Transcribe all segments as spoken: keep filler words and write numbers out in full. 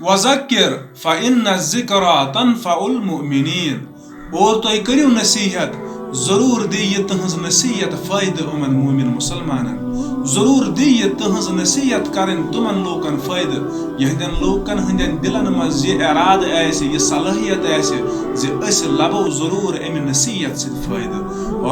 وذکر فإن الذکری تنفع المؤمنین۔ اور تُہۍ کٔرِو نصیحت، ضروٗر دِیہِ یہِ تُہٕنٛز نصیحت فٲیدٕ یِمن مومن مسلمانن۔ ضروٗر دِیہِ یہِ تُہٕنٛز نصیحت کرٕنۍ تِمن لوٗکن فٲیدٕ، یِہنٛدٮ۪ن لوٗکن ہٕنٛدٮ۪ن دِلن منٛز یہِ ارادٕ آسہِ، یہِ صلٲحیت آسہِ زِ أسۍ لبو ضروٗر امہِ نصیحت سۭتۍ فٲیدٕ۔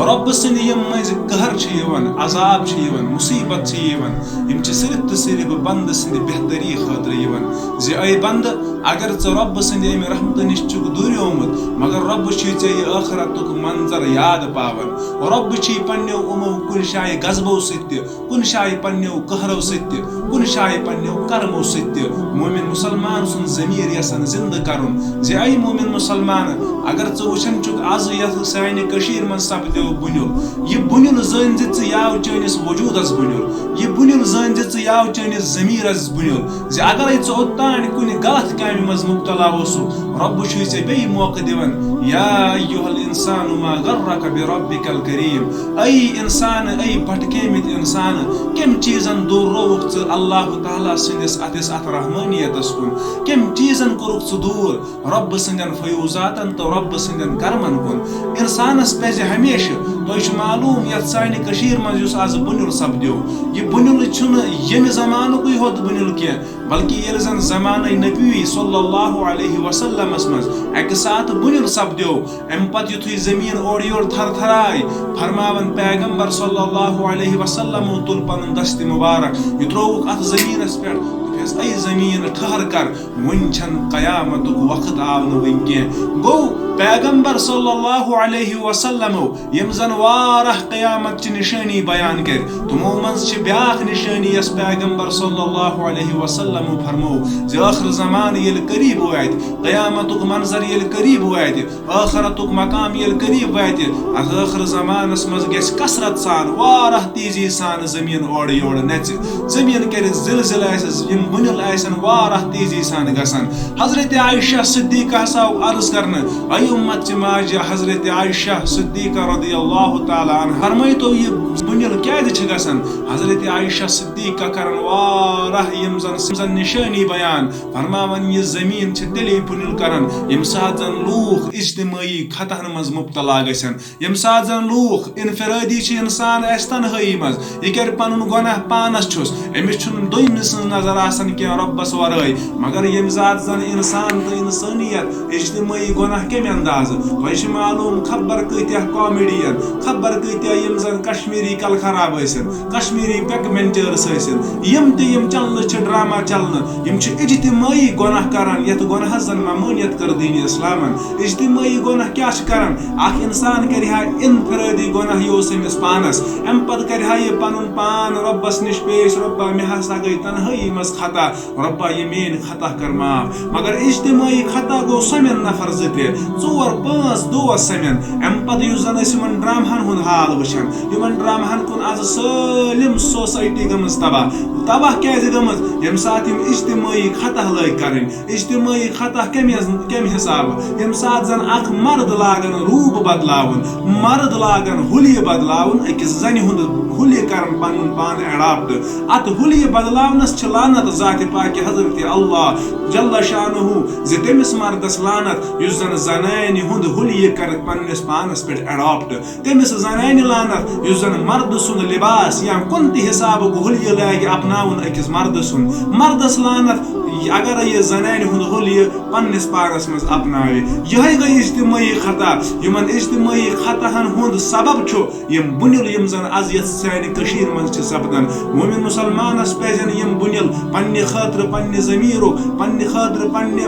رۄبہٕ سٕنٛدِ یِم مٔنٛزۍ قہر چھِ یِوان، عذاب چھِ یِوان، مُصیٖبت چھِ یِوان، یِم چھِ صرف تہٕ صرف بندٕ سٕنٛدِ بہتری خٲطرٕ یِوان۔ زِ اے بندٕ، اگر ژٕ رۄبہٕ سٕنٛدِ امہِ رحمتہٕ نِش چھُکھ دوٗریومُت، مگر رۄبہٕ چھُے ژےٚ یہِ ٲخرتُک منظر یاد پاوان۔ رۄبہٕ چھُے پننیو یِمو کُنہِ جایہِ غضبو سۭتۍ تہِ، کُنہِ جایہِ پننیو قہرو سۭتۍ تہِ، کُنہِ جایہِ پننیو کرمو سۭتۍ تہِ مومن مسلمان سُنٛد ضمیٖر یژھان زندٕ کرُن زِ اے مومن مسلمان، اگر ژٕ وٕچھان چھُکھ از یتھ سانہِ کٔشیٖرِ منٛز سپدیو بُنیُل، یہِ بُنیُل زٲنۍ زِ ژٕ یاو چٲنِس وجوٗدس بُنیُل، یہِ بُنیُل زٲنۍ زِ ژٕ یاو چٲنِس ضمیٖرس بُنیُل زِ اگرے ژٕ اوٚتام کُنہِ غلط کامہِ منٛز مبتلا اوسُکھ، رۄبہٕ چھُے ژےٚ بیٚیہِ موقعہٕ دِوان۔ یا ایھا الانسان ما غرک بربک الکریم، اے انسان، اے بھٹکیمٕتۍ انسان، کٔمۍ چیٖزن دوٗرووُکھ ژٕ اللہ تعالیٰ سٕنٛدِس اتھس اتھ رحمانیتس کُن؟ کٔمۍ چیٖزن کوٚرُکھ ژٕ دوٗر رۄبہٕ سٕنٛدٮ۪ن فیوضاتن تہٕ رۄبہٕ سٕنٛدٮ۪ن کرمن کُن؟ انسانس پزِ ہمیشہٕ، تۄہہِ چھُ معلوم یتھ سانہِ کٔشیٖرِ منٛز یُس از بُنیُل سپدیو، یہِ بُنیُل چھُنہٕ ییٚمہِ زمانُکُے ہوت بُنیُل کینٛہہ، بلکہِ ییٚلہِ زن زمانہٕ نبی صلی اللہ علیہ وسلمس منٛز اکہِ ساتہٕ بُنیُل سپدیو، امہِ پتہٕ یُتھُے زٔمیٖن اورٕ یورٕ تھر تھراے، فرماوان پیغمبر صلی اللہ علیہ وسلمو تُل پنُن دستِ مبارک، یہِ ترٛووُکھ اتھ زٔمیٖنس پٮ۪ٹھ، دوٚپہس، اے زٔمیٖن، ٹھہر کر، وُنہِ چھنہٕ قیامتُک وقت آو نہٕ وُنہِ کینٛہہ۔ گوٚو، پیغمبر صلی اللہ علیہ وسلمو یِم زن واریاہ قیامت چہِ نشٲنی بیان کرِ، تِمو منٛز چھِ بیٛاکھ نشٲنی یۄس پیغمبر صلی اللہ علیہ وسلمو فرمو زِ ٲخر زمانہٕ ییٚلہِ قریب واتہِ، قیامتُک منظر ییٚلہِ قریب واتہِ، ٲخرتُک مقام ییٚلہِ قریب واتہِ، اتھ ٲخر زمانس منٛز گژھِ کثرت سان، واریاہ تیزی سان زٔمیٖن اورٕ یورٕ نژِ، زٔمیٖن کرِ زلزلہٕ، آسہِ، یِم بُنیُل آسن واریاہ تیزی سان گژھان۔ حضرت عائشہ صدیقہ ہسا آو عرض کرنہٕ، اے امت چہِ ماجہِ حضرت عائشہ صدیقہ رضی اللہ تعالیٰ عنہ، فرمٲیتو یہِ بُنیُل کیازِ چھِ گژھان؟ حضرت عائشہ صدیقہ کرن واریاہ یِم زن، یِم زن نشٲنی بیان، فرماوان یہِ زٔمیٖن چھِ تیٚلے بُنیُل کران ییٚمہِ ساتہٕ زن لوٗکھ اجتمٲعی خطہن منٛز مبتلا گژھن، ییٚمہِ ساتہٕ زن لوٗکھ انفرٲدی چھِ، انسان آسہِ تنہٲیی منٛز، یہِ کرِ پنُن گۄناہ پانس چھُس، أمِس چھُنہٕ دوٚیمہِ سٕنٛز نظر آسان کینٛہہ رۄبس ورٲے۔ مگر ییٚمہِ ساتہٕ زن انسان تہٕ انسٲنیت اجتمٲعی گۄناہ کمہِ اندازٕ، تۄہہِ چھِ معلوم خبر کۭتیاہ کامیڈین، خبر کۭتیاہ یِم زن کشمیٖری کل خراب ٲسِن، کشمیٖری پیک مینچٲرٕس ٲسِن، یِم تہِ یِم چنلہٕ چھِ ڈرامہ چلنہٕ، یِم چھِ اجتمٲعی گۄناہ کران، یتھ گۄناہس زن ممٲنیت کٔر دیٖنِ اسلامن۔ اجتمٲعی گۄناہ کیٛاہ چھِ کران؟ اکھ انسان کرِ ہا انفرٲدی گۄناہ، یہِ اوس أمِس پانس، امہِ پتہٕ کرِ ہا یہِ پنُن پان رۄبس نِش پیش، رۄبا، مےٚ ہسا گٔے تنہٲیی منٛز خطا، رۄبا، یہِ میٲنۍ خطا کر معاف۔ مگر اجتمٲعی خطا گوٚو سمن نفر زٕ ترٛےٚ، ژور پانٛژھ دوس سمن۔ امہِ پتہٕ یُس زن أسۍ یِمن ڈرامہن ہُنٛد حال وٕچھان، یِمن ڈرامہن کُن از سٲلِم سوسایٹی گٔمٕژ تباہ۔ تباہ کیازِ گٔمٕژ؟ ییٚمہِ ساتہٕ یِم اجتمٲعی خطا لٲگۍ کرٕنۍ۔ اجتمٲعی خطا کمہِ حس-، کمہِ حسابہٕ؟ ییٚمہِ ساتہٕ زن اکھ مرد لاگن روٗپ بدلاوُن، مرد لاگن حُلیہِ بدلاوُن، أکِس زنہِ ہُنٛد حُلیہِ کرن پنُن پان adopt۔ اتھ حُلیہِ بدلاونس چھِ لعنت ذاتِ پاکہِ حضرت اللہ جل شانہ زِ تٔمِس مردس لعنت یُس زن زنانہِ ہُنٛد حُلیہِ کرِ پننِس پانس پٮ۪ٹھ adopt۔ تٔمِس زنانہِ لعنت یُس زن مرد سُنٛد لباس یا کُنہِ تہِ حسابُک حُلیہِ لاگہِ اپناوُن أکِس مرد سُنٛد۔ مردس لعنت اگر یہِ زنانہِ ہُنٛد حُلیہِ پننِس پانس منٛز اپناوِ۔ یِہوٚے گٔے اجتمٲعی خطا۔ یِمن اجتمٲعی خطاہن ہُنٛد سبب چھُ یِم بُنیُل یِم زن از یتھ سانہِ کٔشیٖرِ منٛز چھِ سپدان۔ مومن مسلمانس پزن یِم بُنیُل پننہِ خٲطرٕ، پننہِ ضمیٖرُک، پننہِ خٲطرٕ، پننہِ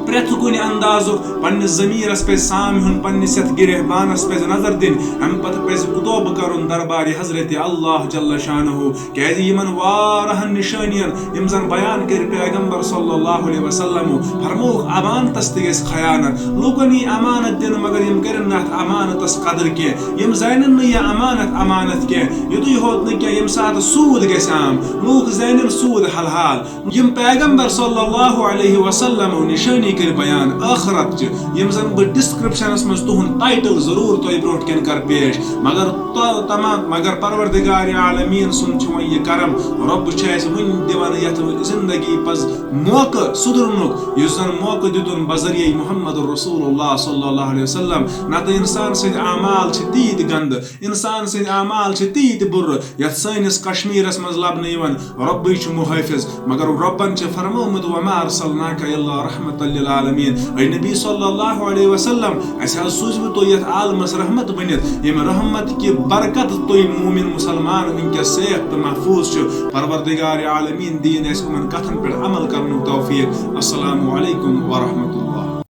پرٛٮ۪تھ کُنہِ اندازُک پننِس ضمیٖرس پزِ سام ہیوٚن، پننِس یتھ گرہبانس پزِ نظر دِنۍ، امہِ پتہٕ پزِ توبہٕ کرُن دربارِ حضرت اللہ جل شانہ، کیازِ یِمن واریاہن نشٲنین یِم زن بیان کٔرۍ پیغمبر صلی اللہ علیہ وسلمو، فرمووُکھ امانتس تہِ گژھِ خیانت، لوٗکن یی امانت دِنہٕ مگر یِم کرن نہٕ اتھ امانتس قدر کینٛہہ، یِم زانن نہٕ یہِ امانت امانت کینٛہہ، یُتُے ہوت نہٕ کینٛہہ ییٚمہِ ساتہٕ سوٗد گژھِ عام، لوٗکھ زانن سوٗد حلال۔ یِم پیغمبر صلی اللہ علیہ وسلمو نشٲنی کٔرۍ بیان ٲخرت چہِ، یِم زن بہٕ ڈسکرپشنس منٛز تُہُنٛد ٹائٹل ضروٗر تۄہہِ برونٛٹھ کَنہِ کَرٕ پیش، مگر تو-، تمام، مگر پروردگار عالمین سُنٛد چھُ وۄنۍ یہِ کرم، رۄب چھُ اَسہِ وُنہِ دِوان یَتھ زندگی پز موقعہٕ سُدرنُک، یُس زن موقعہٕ دیُتُن بذریعہ محمد رسول اللہ صلی اللہ علیہ وسلم۔ نتہٕ انسان سٕنٛدۍ اعمال چھِ تیٖتۍ گندٕ، انسان سٕنٛدۍ اعمال چھِ تیٖتۍ بُرٕ، یتھ سٲنِس کشمیرس منٛز لبنہٕ یِوان۔ رۄبٕے چھُ محٲفظ، مگر رۄبن چھِ فرمومُت، "وما ارسلناک الا رحمتا للعالمین"۔ اے نبی صلی اللہ علیہ وسلم، اسہِ حظ سوٗزوٕ تُہۍ یتھ عالمس رحمت بٔنِتھ، ییٚمہِ رحمت کہِ برکت تُہۍ مومن مسلمان وٕنکیٚس safe تہٕ محفوظ چھِ۔ پروردگار عالمین دِیِن اسہِ یِمن کتھن پٮ۪ٹھ عمل کرنُک توفیق۔ السلام علیکم ورحمۃ اللہ۔